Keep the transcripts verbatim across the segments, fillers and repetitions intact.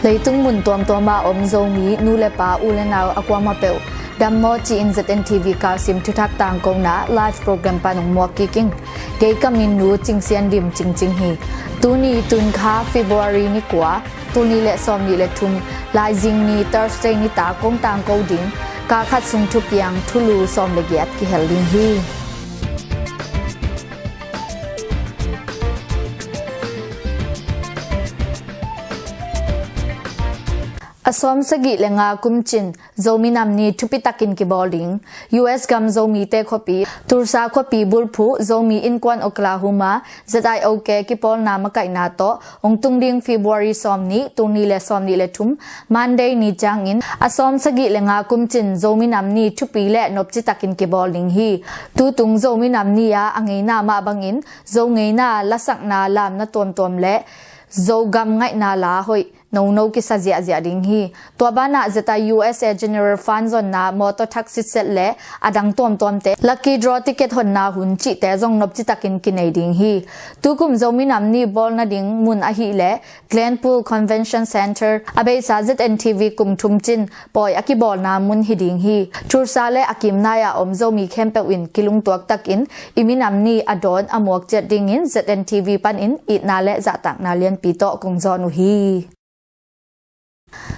Leitung mun tuamtuam a om Zomi nu le pa, u le nau a kuamah peuh dammaw ci-in Z N T V Kalsim thuthak tangkona live program pan hong muak kik ing. Kei ka min Nu Cing Sian Dim Cingcing hi. Tuni tunkha February ni kua, tul nih le sawm nih le thum, Laizing ni Thursday nitak kong tangko ding kal khat sung thupiang thulu sawm le giat kihel ding hi. A sawm sagih le nga kum cin Zomi Nam Ni thupi takin kibawl ding. U S gam Zomite khuapi Tulsa khuapi bulphuh Zomi Innkuan Oklahoma, Z I O K kipawlna makaihna tawh hong tung ding February sawm nih, tul nih le sawm nih le thum, Monday ni ciangin a sawm sagih le nga kum cin Zomi Nam Ni thupi le nopci takin kibawl ding hi. Tutung Zomi Nam Ni ah a ngeina mah bangin Zo ngeina, lasakna, lamna tuamtuam le Zogam ngaihna la hoih nono kisa ziahziah ding hi. Tua banah Z I U S A General Fund zonna, mawtaw thak sitset le a dang tuamtuamte, lucky draw ticket honna hun cihte zong nopci takin kinei ding hi. Tukum Zomi Nam Ni bawl nading mun ahih leh Glenpool Convention Center, a beisa Z N T V kum thum cin pawi a kibawlna mun hi ding hi. Tulsa le a kimnai-a om Zomi khempeuh in kilungtuak takin i minam ni a dawn a muak ciat dingin Z N T V panin itna le zahtakna lianpi tawh kong zawn uh hi.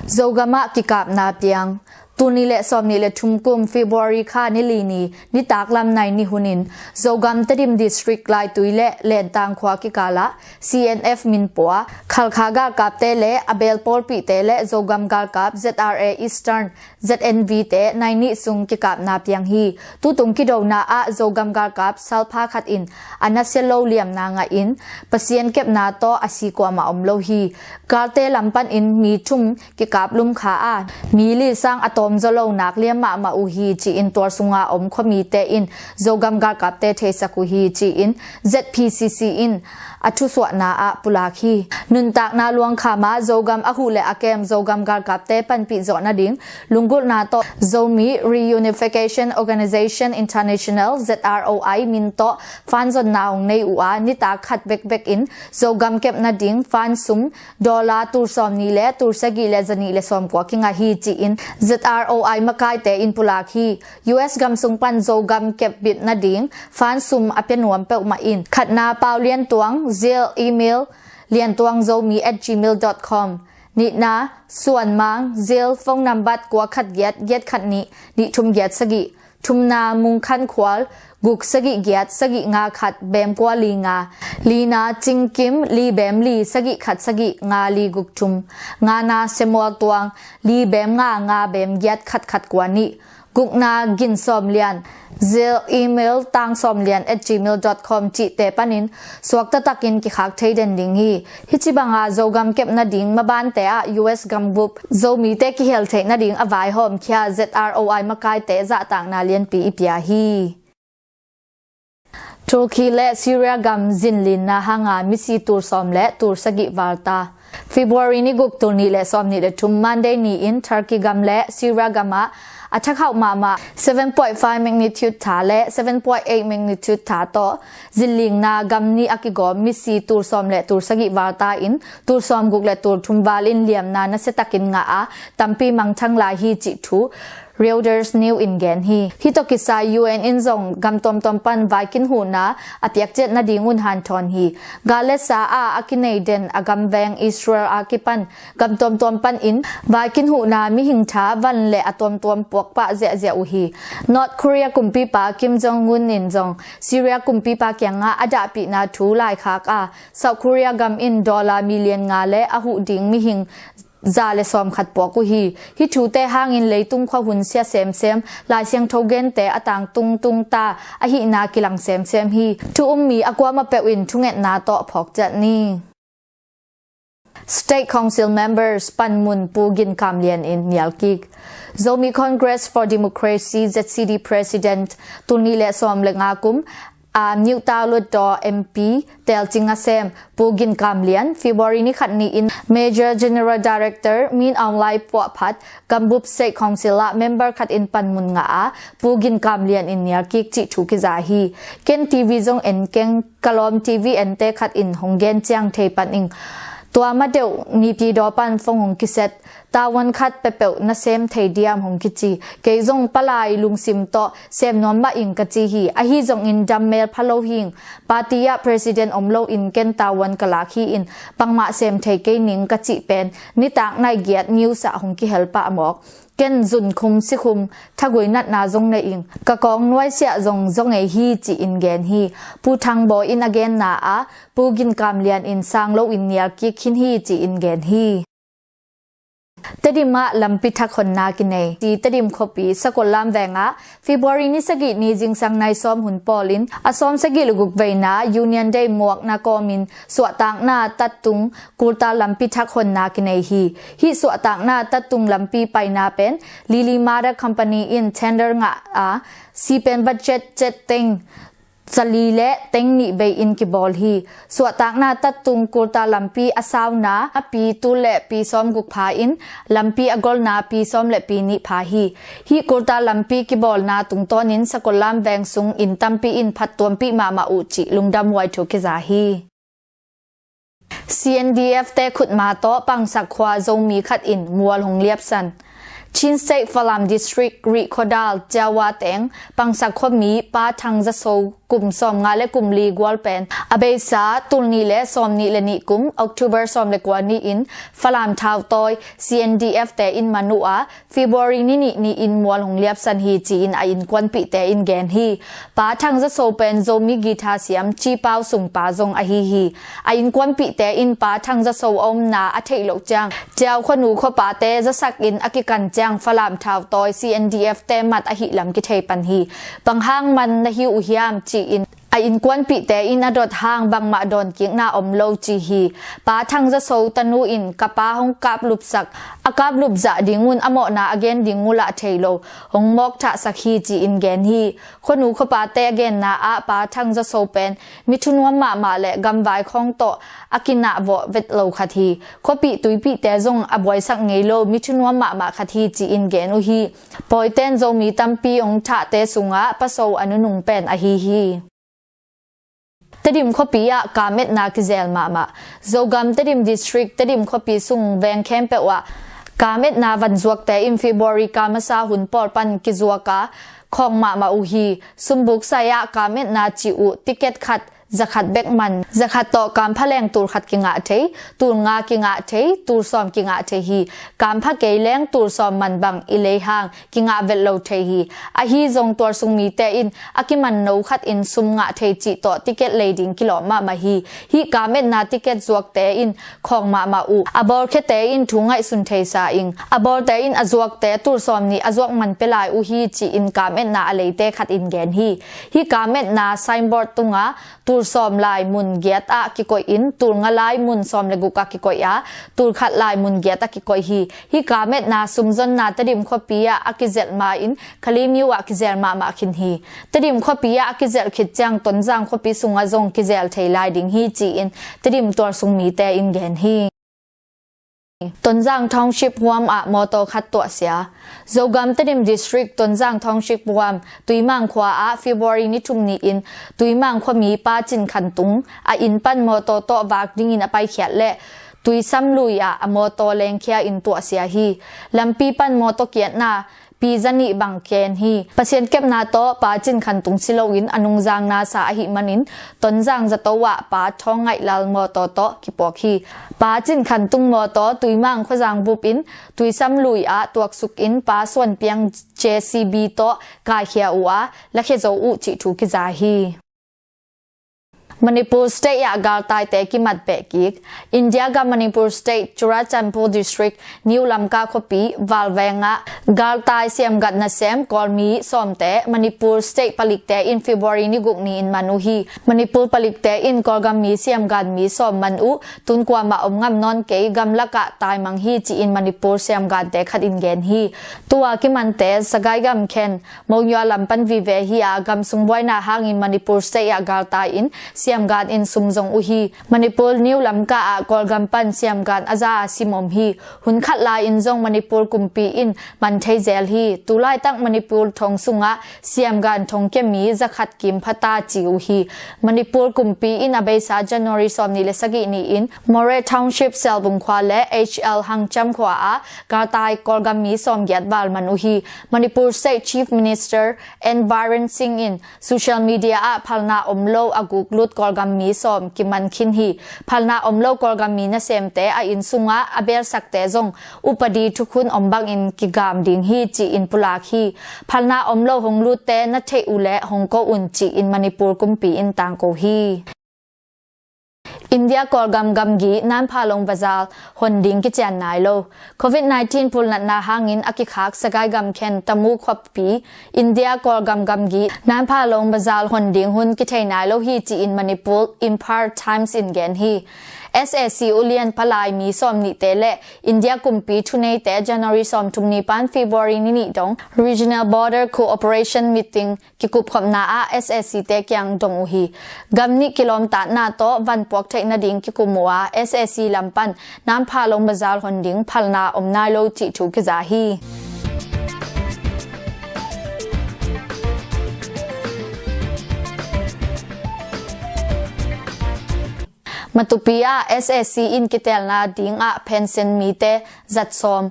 Zogamah kikapna piang. Tul nih le sawm nih le thum kum February kha ni li ni, nitak lam nai ni hunin Zogam Tedim District Laitui le Lentang khua kikalah C N F minpua Khalkha galkapte le a beel pawlpihte le Zogam galkap Z R A Eastern, Z N V te nai nih sung kikapna piang hi. Tutung kidona ah Zogam galkap salpha khat in a nasia lo liamna ngahin Pasian kepna tawh a si kuamah om lo hi. Galte lam panin mi thum kikap lumkha a, mi li sang a tawmzaw lo nak liam mahmah uh hi ci-in tual sunga om khuamite in Zogam galkapte theisak uh hi ci-in Z P C C in a thusuahna ah pulak hi. Nuntakna luangkhama Zogam a huh le a kem Zogam galkapte panpih zawh nading lunggulhna tawh Zomi Reunification Organization International, Z R O I, min tawh fund zonna hong nei uh a, nitak khat bekbek in Zogam kep nading fund sum dollar tul sawm nih le tul sagih le zanih le sawmkua kingah hi ci-in Z R O I makaite in pulak hi. U S gam sung pan Zogam kep bit nading fund sum a pia nuam peuhmah in khatna Pau Lian Tuang, Zelle, email liantuangzomi at gmail dot com, nihna Suan Mang, Zelle, phone number kua khat giat, giat khat nih, nih thum giat sagih, thumna Mung Khan Khual, guk sagih giat sagih nga khat bem kua li nga, lina Cing Kim, li bem li sagih khat sagih nga li guk thum, ngana Samuel Tuang, li bem nga nga bem giat khat khat kua nih, gukna Gin Sawm Lian, Zelle, email tang sawm lian at gmail dot com cihte panin suakta takin kikhak thei den ding hi. Hih ci banga Zogam kep nading mabante ah U S gambup Zomite kihel theih nading a vaihawmkhia Z R O I makaite zahtakna lianpi i pia hi. Turkey le Syria gam zinlinna hanga misi tul sawm le tul sagih valta. February ni guk tul nih le sawm nih le thum Monday ni-in Turkey gam le Syria gamah a thakhauh mahmah seven point five magnitude tha le seven point eight magnitude tha tawh zinlinna gam nih a kigawm misi tul sawm le tul sagih valta in tul sawm guk le tul thum val in liamna nasiatakin ngah a, tampi mangthang lai hi cih thu Reuters News in gen hi. Hih tawh kisai U N in zong gam tuamtuam pan vaikin huhna a piak ciat nadingun hanthawn hi. Gal le sa a a kinei den a gamveng Israel a kipan gam tuamtuam panin vaikin huhna mihing tha van le a tuamtuam puak pah ziahziah uh hi. North Korea kumpipa Kim Jong Un in zong Syria kumpipa kiangah a dahpihna thu laikhak a, South Korea gam in dollar million nga le a huh ding mihing za le sawm khat puak uh hi. Hih thute hangin leitung khuahun sia semsem, Lai Siangtho gente a tangtung tungta ahihna kilang semsem hi. Thu ummi a kuamah peuh in thungetna tawh phawk ciat ni. State Council members panmun Pu Gin Kam Lian in nial kik. Zomi Congress for Democracy, Z C D, President, tul nih le sawm le nga kum a Myotaw Hluttaw M P telcing a sem Pu Gin Kam Lian, February ni khat ni-in Major General Director Min Aung Hlaing puahphat gambup State Council ah member khat in panmun ngah a, Pu Gin Kam Lian in nial kik cih thu kiza hi. Ken T V zong en keng, ka lawm T V ente khat in hong gen ciang thei pan ing. Tua ma deuh Naypyidaw pan phone hong kiset, tavuan khat peuhpeuh na sem thei diam hong kici. Kei zong palai lungsim tawh sem nuam mah ing ka ci hi. Ahi zongin dam mel pha lo hing, party ah president om loin ken tavuan ka lak hi-in bangmah sem thei kei ning ka cih pen nitak nai giat news ah hong kihel pah mawk. Ken zunkhum sikhum thagui natna zong nei ing, ka kawng nuaisiah zong zaw ngei hi ci-in gen hi. Pu Thang Bawi in a genna ah Pu Gin Kam Lian in sang loin nial kik khin hi ci-in gen hi. Tedim ah lampi thak honna kinei. Tedim khuapi Sakollam veng ah February ni sagih ni zingsang nai sawm hun pawlin a sawm sagih le guk veina Union Day muakna kawmin suahtakna tattung kulta lampi thak honna kinei hi. Hih suahtakna tattung lampi paina pen Lily Mother Company in tender ngah a, si pen budget cet teng zali le teng nih bei in kibawl hi. Suahtakna tattung kulta lampi a sauna a pi tul le pi sawm guk pha in lampi a golna pi sawm le pi nih pha hi. Hih kulta lampi kibawlna tungtawnin Sakollam veng sung inn tampi in phattuampih mahmah uh cih lungdam huai thu kiza hi. C N D F te khutma tawh Pangsak khua Zomi khat in mual hong liapsan. Chin State Falam District Rihkhawdal Ciawa teng Pangsak khuami Pa Thang Za So kum sawmnga le kum li gual pen a beisa tul nih le sawm nih le nih kum October sawm le kua ni-in Falam thautawi C N D F te in man uh a, February ni nih ni-in mual hong liapsan hi ci-in a innkuanpihte in gen hi. Pa Thang Za So pen Zomi guitar siam Ci Pau Sung pa zong ahi hi. A innkuanpihte in Pa Thang Za So a omna a theih loh ciang Ciau khuanu khuapate zasak in a kikan ciang Falam thautawi C N D F te mat ahih lam kithei pan hi. Bang hang man na hi uh hiam ci-in a innkuanpihte in a dot hang bangmah dawnkikna om lo ci hi. Pa Thang Za So tanu in ka pa hong kaplupsak, a kaplupzah dingun a mawhna a gen ding uhlah thei lo, hong mawkthahsak hi ci-in gen hi. Khuanu khuapate a genna ah Pa Thang Za So pen mi thunuam mahmah le gamvai khawng tawh a kinah vawh vet lo khat hi. Khuapih tuipihte zong a buaisak ngei lo mi thunuam mahmah khat hi ci-in gen uh hi. Pawiten Zomi tampi hong thahte sungah Pa So a nunung pen ahi hi. Tedim khuapi ah kam etna kizel mahmah. Zogam Tedim District Tedim khuapi sung veng khempeuh ah kam etna van zuakte in February ka masa hun pawl pan kizuak a khawng mahmah uh hi. Sumbuk sai ah kam etna cih uh ticket khat zakhat bek man, zakhat tawh kampha leng tul khat kingah thei, tul nga kingah thei, tul sawm kingah thei hi. Kampha kei leng tul sawm man bang i lei hang kingah vet lo thei hi. Ahi zong tualsung mite in a kiman no khat in sum ngah thei cih tawh ticket lei ding kilawm mahmah hi. Hih kam etna ticket zuakte in khawng mahmah uh. A bawlkhiate in thu ngaihsun thei sa ing. A bawlte in a zuakte tul sawm nih a zuak man pia lai uh hi ci-in kam etna a leite khat in gen hi. Hih kam etna signboard tungah tul sawm lai mun giat ah kikoih in tul nga lai mun sawm le guk ah kikoih a, tul khat lai mun giat ah kikoih hi. Hih kam etna sumzonna Tedim khuapi ah a kizelh ma-in Kalaymyo ah kizel mahmah khin hi. Tedim khuapi ah a kizelh khit ciang Tonzang khuapi sungah zong kizel thei lai ding hi ci-in Tedim tualsung mite in gen hi. Tonzang Township huam ah mawtaw khat tuahsia. Zogam Tedim District Tonzang Township huam Tuimang khua ah February ni thum ni-in Tuimang khuami Pa Cin Khan Tung a inn pan mawtaw tawh vak dingin a paikhiat le Tuisam lui ah a mawtaw lengkhia in tuahsia hi. Lampi pan mawtaw kiatna pi zanih bang ken hi. Pasian kepna tawh Pa Cin Khan Tung si loin a nungzang nasa ahih manin Tonzang zato ah Pa Thawng Ngaih Lal mawtaw tawh kipuak hi. Pa Cin Khan Tung mawtaw Tuimang khuazang bup in Tuisam lui ah tuaksuk in Pa Suan Piang J C B tawh kaikhia uh a lakhia zo uh cih thu kiza hi. Manipur State ah galtaite kimat beh kik. India gam Manipur State, Churachandpur District, New Lamka khuapi, Val veng ah galtai siamgat nasem Kawlmi sawmte Manipur State palikte in February ni guk ni-in man uh hi. Manipur palikte in Kawlgam mi siamgat mi sawm man uh, tun kuamah om ngam nawn kei, gamlak ah taimang hi ci-in Manipur siamgante khat in gen hi. Tua kimante Sagaing gam khen Monywa lam pan vive hi a, gam sung buaina hangin Manipur State ah galtai in siamgan in sum zong uh hi. Manipur New Lamka ah Kawlgam pan siamgan a za a sim om hi. Hun khat lai in zong Manipur kumpi in man thei zel hi. Tulaitak Manipur thong sungah siamgan thong kia mi zakhat kim phata ci uh hi. Manipur kumpi in a beisa January sawmnih le sagih ni-in Moreh Township Selbung khua le H L Hangcham khua ah galtai Kawlgam mi sawmgiat val man uh hi. Manipur State Chief Minister N Biren Singh in social media ah phalna om lo a guklut Kawlgam mi sawm kiman khin hi. Phalna om lo Kawlgam mi nasemte a inn sungah a belsakte zong upadi thukhun om bangin kigam ding hi ci-in pulak hi. Phalna om lo hong lutte na theih uh leh hong ko un ci-in Manipur kumpi in tangko hi. India Kawlgam gamgi Nanphalong Bazar hon ding kician nai lo. Covid nineteen pulnatna hangin a kikhak Sagaing gamkhen Tamu khuapi India Kawlgam gamgi Nanphalong Bazar hon ding hun kithei nai lo hi ci-in Manipur Imphal Times in gen hi. S A C ulian palai mi sawmnihte le India kumpi thuneite January sawmthum ni pan February ni nih dong Regional Border Cooperation Meeting kikupkhopna ah S A C te kiang dong uh hi. Gam nih kilawmtatna tawh vanpuak theih nading kikum uh a, S A C lam pan Nanphalong Bazar hon ding phalna om nai lo cih thu kiza hi. Matupi ah S A C in kitelna dingah pension mite zat sawm.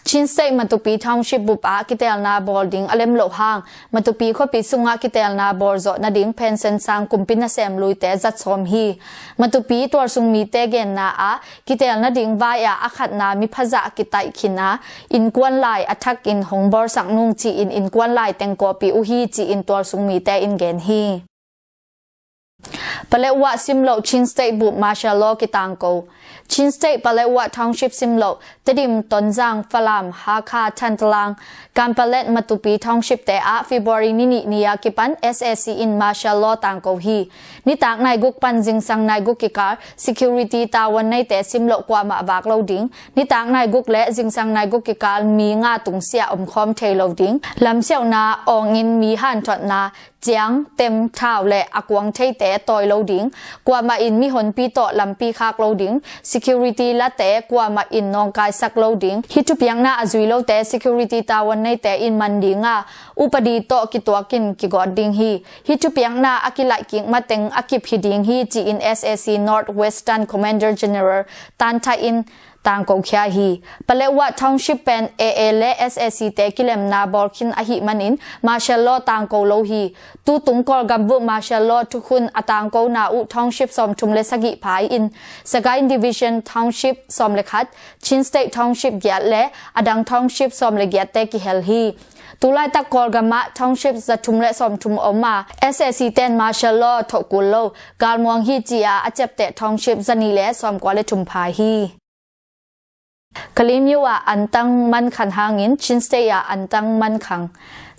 Chin State Matupi Township bup ah kitelna bawl ding a lem loh hang Matupi khuapi sungah kitelna bawl zawh nading pension sang kumpi nasem luite zat sawm hi. Matupi tualsung mite genna ah kitel nading vai ah a khatna miphazah kitaih khin a, innkuan lai a thakin hong bawlsak nung ci-in innkuan lai teng kawpi uh hi ci-in tualsung mite in gen hi. Paletwa simloh Chin State bup martial law kitangko. Chin State Paletwa Township simloh Tedim, Tonzang, Falam, Hakha, Thantlang, Kanpetlet, Matupi Township te ah February ni nih ni a kipan S A C in martial law tangko hi. Nitak nai guk pan zingsang nai guk kikal security tavuan neite simloh kuamah vak lo ding. Nitak nai guk le zingsang nai guk kikal mi nga tungsiah omkhawm thei lo ding. Lamsiauhna awngin mi hanthotna ciang, tem, thau le a kuang theite tawi lo ding, kuamah in mihonpi tawh lampi khak lo ding, security late kuamah in nawngkaisak lo ding. Hih thupiakna a zui lote security tavuan neite in man ding a, upadi tawh kituakin kigawt ding hi. Hih thupiakna a kilaihkik mateng a kip hi ding hi ci-in S A C North Western Commander General Tan Thai in tangko khia hi. Paletwa Township pen A A le S A C te kilemna bawl khin ahih manin martial law tangko lo hi. Tutung Kawlgam bup martial law thukhun a tangkona uh Township sawmthum le sagih pha-in Sagaing Division Township sawm le khat, Chin State Township giat le a dang Township sawm le giatte kihel hi. Tulaitak Kawlgam ah Township zathum le sawmthum om a, S A C ten martial law thohkul lo, galmuang hi ci-a a ciapteh Township zanih le sawmkua le thum pha hi. Kalemyo ah antang man khan hangin Chin State ah antang man khang.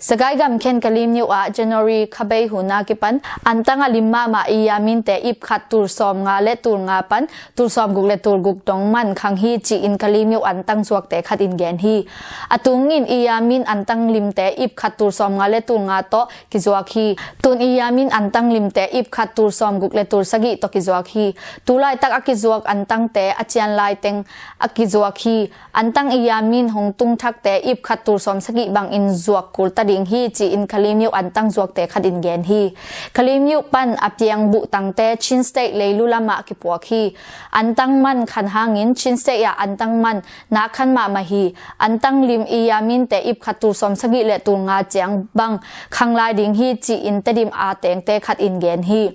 Sagaing gamkhen Kalemyo ah January kha bei hun a kipan antang a lim mahmah Iyaminte ip khat tul sawmnga le tul nga pan tul sawmguk le tul guk dong man khang hi ci-in Kalemyo antang zuakte khat in gen hi. A tungin Iyamin antang limte ip khat tul sawmnga le tul nga tawh kizuak hi. Tun Iyamin antang limte ip khat tul sawmguk le tul sagih tawh kizuak hi. Tulaitak a kizuak antangte a cian laiteng a kizuak hi. Antang Iyamin hong tung thakte ip khat tul sawmsagih bangin zuak kul ta ding hi ci-in Kalemyo antang zuakte khat in gen hi. Kalemyo pan a piang buhtangte Chin State leilu lamah kipuak hi. Antang man khan hangin Chin State ah antang man nak khan mahmah hi. Antang lim Iyaminte ip khat tul sawmsagih le tul nga ciang bang khang lai ding hi ci-in Tedim a tengte khat in gen hi.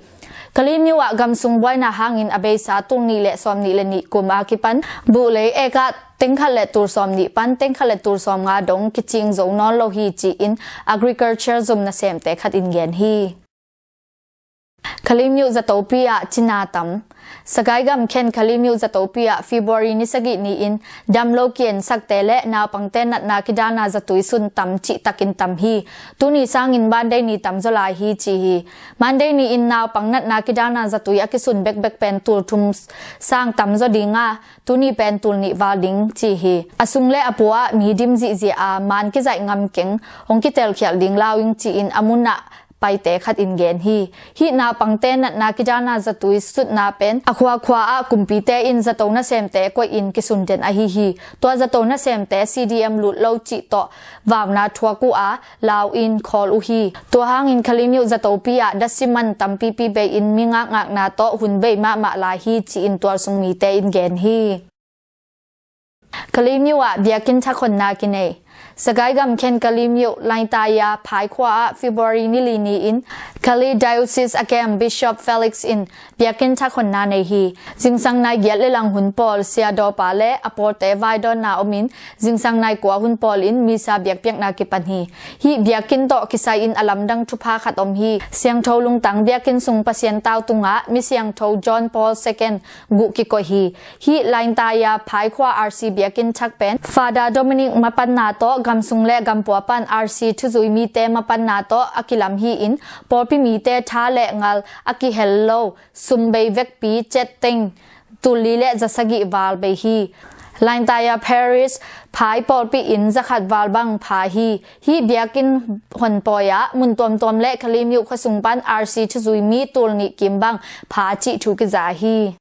Kalemyo ah gamsung buaina hangin a beisa tul nih le sawmnih le nih kum a kipan buh lei ekah tengkhat le tul sawmnih pan tengkhat le tul sawmnga dong kicing zo nawn lo hi ci-in agriculture zum nasemte khat in gen hi. Kalemyo zatopi ah cina tam. Sagaing gamkhen Kalemyo zatopi ah February ni sagih ni-in damlo kiensakte le naupangte natna kidalna zatui sun tam cihtakin tam hi. Tuni sangin Monday ni tamzaw lai hi ci hi. Monday ni-in naupang natna kidalna zatui a kisun bekbek pen tul thum sang tamzaw ding a, tuni pen tul nih val ding ci hi. A sung le a pua ah mi dim zihziah a, man kizaih ngam keng, hong kitelkhialh ding lau ing ci-in a munah paite khat in gen hi. Hih naupangte natna kidalna zatui sutna pen a khuakhua ah kumpite in zato nasemte koih in kisunten ahi hi. Tua zato nasemte C D M lut lo cih tawh vauna thuak uh a, lau in khawl uh hi. Tua hangin Kalaymyo zatopi ah dasi man tampipi bei in mi ngakngakna tawh hun bei mahmah lai hi ci-in tualsung mite in gen hi. Kalaymyo ah biakinn thak honna kinei. Sagaing gam khen Kalaymyo Laintaia phaikhua ah February ni li ni-in Kali Diocese a kem Bishop Felix in biakinn thak honna nei hi. Zingsang nai giat le lang hun pawl siadawpa le a pawlte vaidawnna omin zingsang nai kua hun pawlin misa biakpiakna kipan hi. Hih biakinn tawh kisai-in a lamdang thupha khat om hi. Siangtho lungtang biakinn sung Pasian tau tungah mi siangtho John Paul Second guh kikoih hi. Hih Laintaia phaikhua R C biakinn thak pen Father Dominic mapanna tawh gamsung le gampua pan R C thuzui mite mapanna tawh a kilam hi-in pawlpi mite tha le ngal a kihel lo sum bei vekpi cetteng tul li le za sagih val bei hi. Laintaia Parish phai pawlpi in za khat val bang pha hi. Hih biakinn honpawi ah mun tuamtuam le Kalaymyo khuasung pan R C thuzui mi tul nih kim bang pha cih thu kiza hi.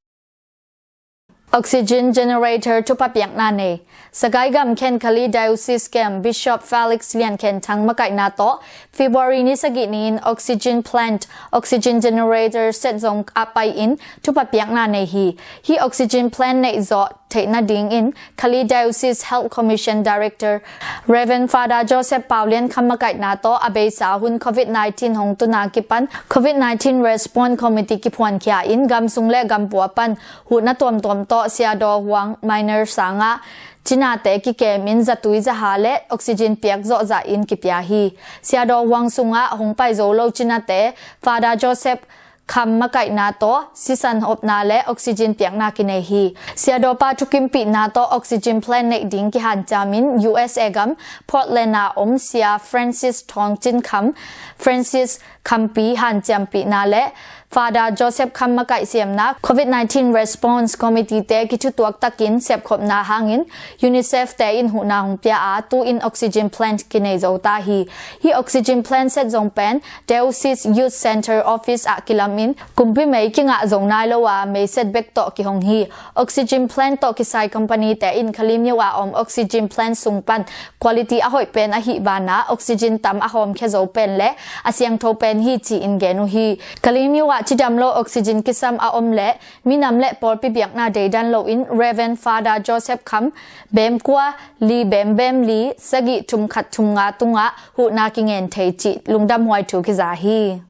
Oxygen generator thupha piakna nei. Sagaing gam khen Kali Diocese kem Bishop Felix Lian Khen Thang makaihna tawh February ni sagih ni-in oxygen plant, oxygen generator set zong a pai-in thupha piakna nei hi. Hih oxygen plant neih zawh theih nadingin Kali Diocese Health Commission Director Reverend Father Joseph Pau Lian Kham makaihna tawh a beisa hun covid nineteen hong tuna kipan covid nineteen Response Committee kiphuankhia in gamsung le gampua pan huhna tuamtuam tawh siadaw huang minor sangah cinate kikemin zatui zaha le oxygen piak zawhzah in kipia hi. Siadaw huang sungah hong pai zo lo cinate Father Joseph Kham makaihna tawh sisan hopna le oxygen piakna kinei hi. Siadawpa thukimpihna tawh oxygen plant neih ding kihanciamin U S A gam Portland a om Sia Francis Thawng Cin Kham, Francis Khampi hanciampihna le Father Joseph Kham makaih siamna covid nineteen Response Committee te kithutuak takin sepkhopna hangin UNICEF te in huhna hong pia a, tu-in oxygen plant kinei zo ta hi. Hih oxygen plant set zong pen Diocese Youth Center Office ah kilamin kumpi mei kingah zong nai lo a, mei set bek tawh kihong hi. Oxygen plant tawh kisai company te in Kalaymyo a om oxygen plant sung pan quality a hoih pen ahih banah oxygen tam a hawmkhia zo pen le a siangtho pen hi ci-in gen uh hi. Kalaymyo ah cidam lo oxygen kisam a om le minam le pawlpi biakna deidan loin Reverend Father Joseph Kham bem kua li bem bem li sagih thum khat thum nga tungah huhna kingen thei cih lungdamhuai thu kiza hi.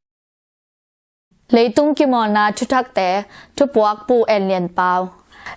Leitung kimawlna thuthakte, thupuak Pu En Lian Pau.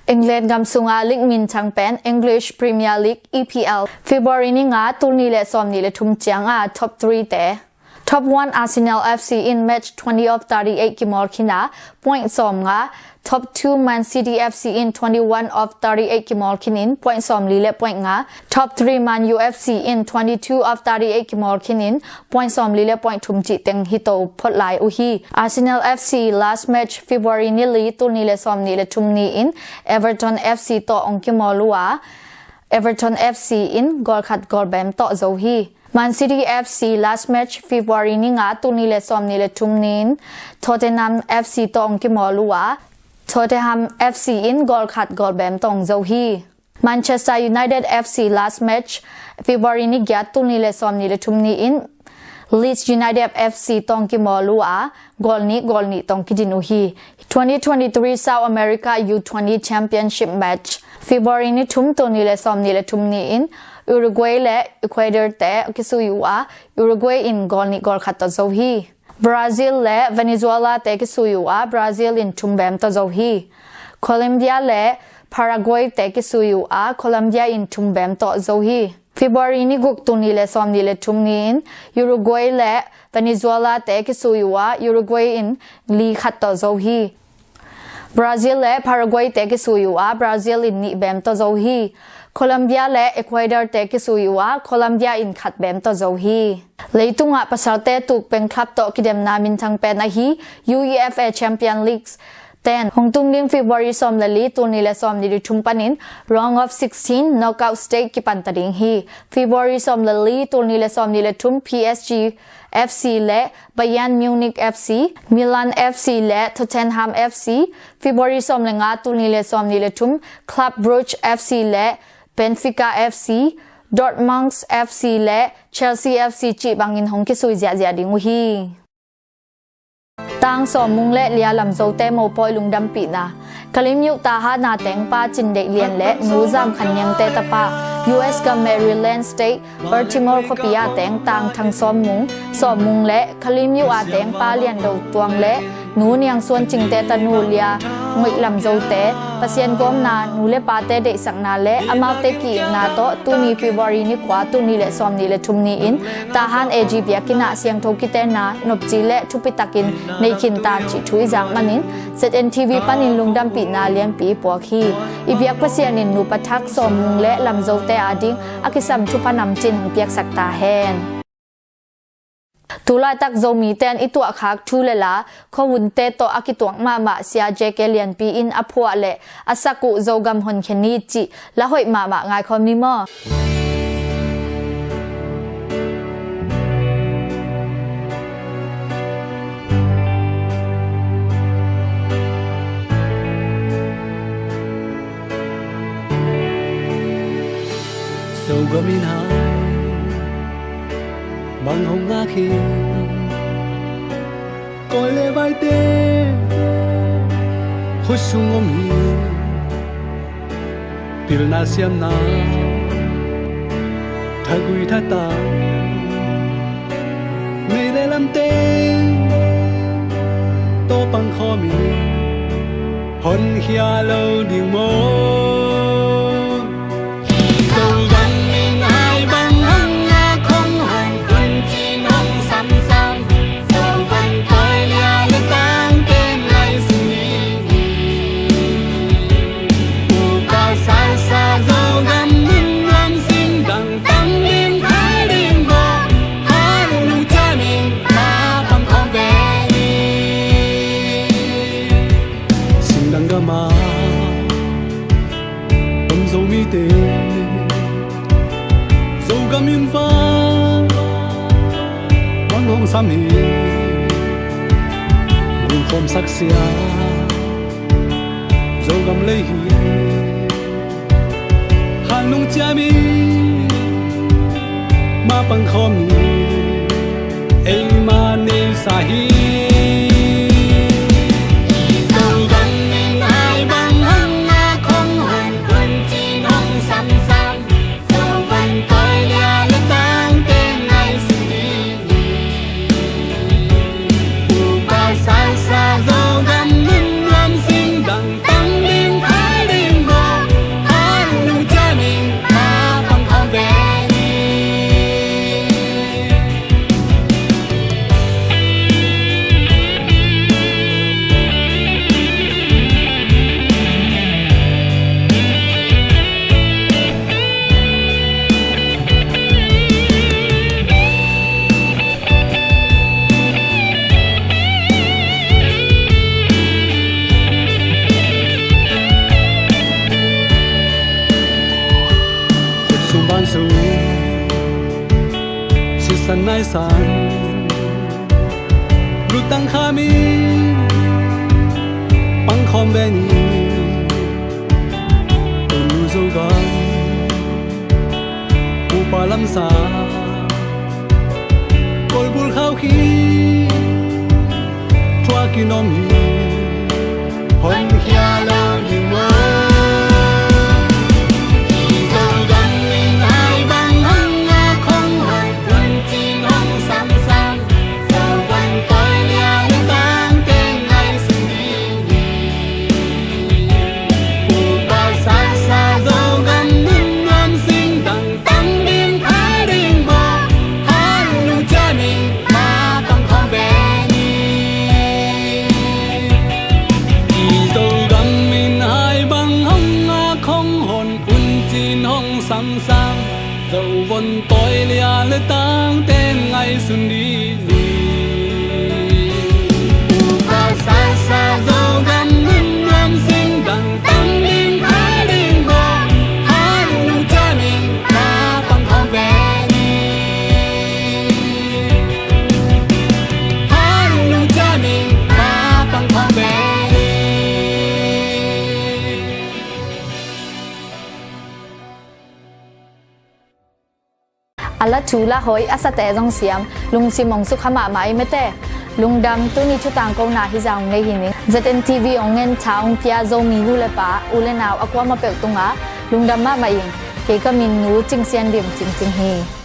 England gam sunga league minthang pen English Premier League, E P L, February ni nga, tul nih le sawm nih le thum cianga top three te. Top one Arsenal F C in match twenty of thirty-eight kimawl khin a, point sawm nga, top two Man City F C in twenty-one of thirty-eight kimawl khinin point sawm li le point nga, top three Man U F C in twenty-two of thirty-eight kimawl khinin point sawm li le point thum cih teng hi to phot lai uh hi. Arsenal F C last match February ni li, tul nih le sawm nih le thum ni-in Everton F C tawh ong kimawl uh a, Everton F C in goal khat goal bem tawh zo hi. Man City F C last match February ni nga, tul nih le sawm nih le thum ni-in Tottenham F C tawh ong kimawl uh a, Tottenham F C in goal khat goal bem tawh ong zo hi. Manchester United F C last match February ni giat, tul nih le sawm nih le thum ni-in Leeds United F C tawh ong kimawl uh a, goal nih goal nih tawh ong kidin uh hi. Twenty twenty-three South America U twenty Championship match February ni thum, tul nih le sawm nih le thum ni-in Uruguay le Ecuador te kisui uh a, Uruguay in goal nih goal khat tawh zo hi. Brazil le Venezuela te kisui uh a, Brazil in thum bem tawh zo hi. Colombia le Paraguay te kisui uh a, Colombia in thum bem tawh zo hi. February ni guk, tul nih le sawm nih le thum ni-in Uruguay le Venezuela te kisui uh a, Uruguay in li khat tawh zo hi. Brazil le Paraguay te kisui uh a, Brazil in nih bem tawh zo hi. Colombia le Ecuador te kisui uh a, Colombia in khat bem tawh zo hi. Leitungah pasalte tuk peng club tawh kidemna minthang pen ahi UEFA Champion League Ten, hong tung ding February sawm le li, tul nih le sawm nih le thum panin round of sixteen knockout stage kipan ta ding hi. February sawm le li, tul nih le sawm nih le thum, P S G F C le Bayern Munich F C, Milan F C le Tottenham F C, February sawm le nga, tul nih le sawm nih le thum, Club Brugge F C le Benfica F C, Dortmund F C le Chelsea F C cih bangin hong kisui ziahziah ding uh hi. Tang sawm mung le lia lam zote mopawi lungdampihna. Kalimyo Taha na tengpa Cin Deih Lian le Nu Zam Khan Niangte tapa, U S gam Maryland State, Baltimore khuapi a teng tang thang sawm mung, sawm mung le Kalimyo a tengpa Lian Do Tuang le Nu Niang Suan Cingte tanu lia Ngoih Lam Zote, Pasian gawmna, nu le pate deihsakna le amaute ki-itna tawh tuni February ni kua, tul nih le sawm nih le thum ni-in Tahan A G biakinn ah siangtho kitenna nopci le thupi takin nei khin ta cih thu i zak manin, Z N T V panin lungdampihna lianpi i puak hi. I biak Pasian in nupa thak sawm mung le lam zote ading a kisam thupha namcin hong piaksak ta hen. Tulaitak Zomite in i tuahkhak thu le la, khuahunte tawh a kituak mahmah Sia J K Lianpi in a phuah le a sak uh Zogam Honkhia Ni cih la hoih mahmah ngaikhawm ni maw? Zogam in hai bang hong ngak hi. Kawi le vaite khut sung om hi. Pilna siamna thagui thatang, nei le lamte tawh pangkhawm hi. Honkhia lo ding maw? Zogam in ai bang hang a khong hong hun cin hong samsam. Zogam tawi lia le tang kem lai sung ni hi. Upa salsa Zogam nun nuam sing dang tang ding khai ding bo. Hal nung ciamin ma pang khawm ve hi. Singdang gama om Zomite, Zogam in va bang hong sam hi. Gulkhawm saksia Zogam lei hi. Hal nung ciamin ma pangkhawm hi. Eima neisa hi. Zogam in ai bang hang a khong hong hun cin hong samsam. Zogam tawi lia le tang kem lai sung ni hi. Upa salsa Zogam nun nuam sing dang tang ding khai ding bo. Hal nung ciamin ma pangkhawm ve hi. Khut sung ban sung, sisan naisan, lutang khamin pangkhawm ve ni. Tonu Zogam upa lamsa, kolbul khau khi thuakin om hi. Honkhia lo ding maw? Zogam in ai bang hang a khong hong hun cin hong samsam. Zogam tawi lia le tang kem lai sung ni hi. Upa salsa Zogam nun nuam sing dang tang ding khai ding bo. Hal nung ciamin ma pangkhawm ve hi. I Zogam La thu la hoih a sate zong siam, lungsim hong sukha mahmah ei mete. Lungdam. Tuni thu tangkona hi zah hong nei hi ning. ZNTV hong ngen tha hong pia Zomi nu le pa, u le nau a kuamah peuh tungah lungdam mahmah ing. Kei ka min Nu Cing Sian Dim Cing Cing hi.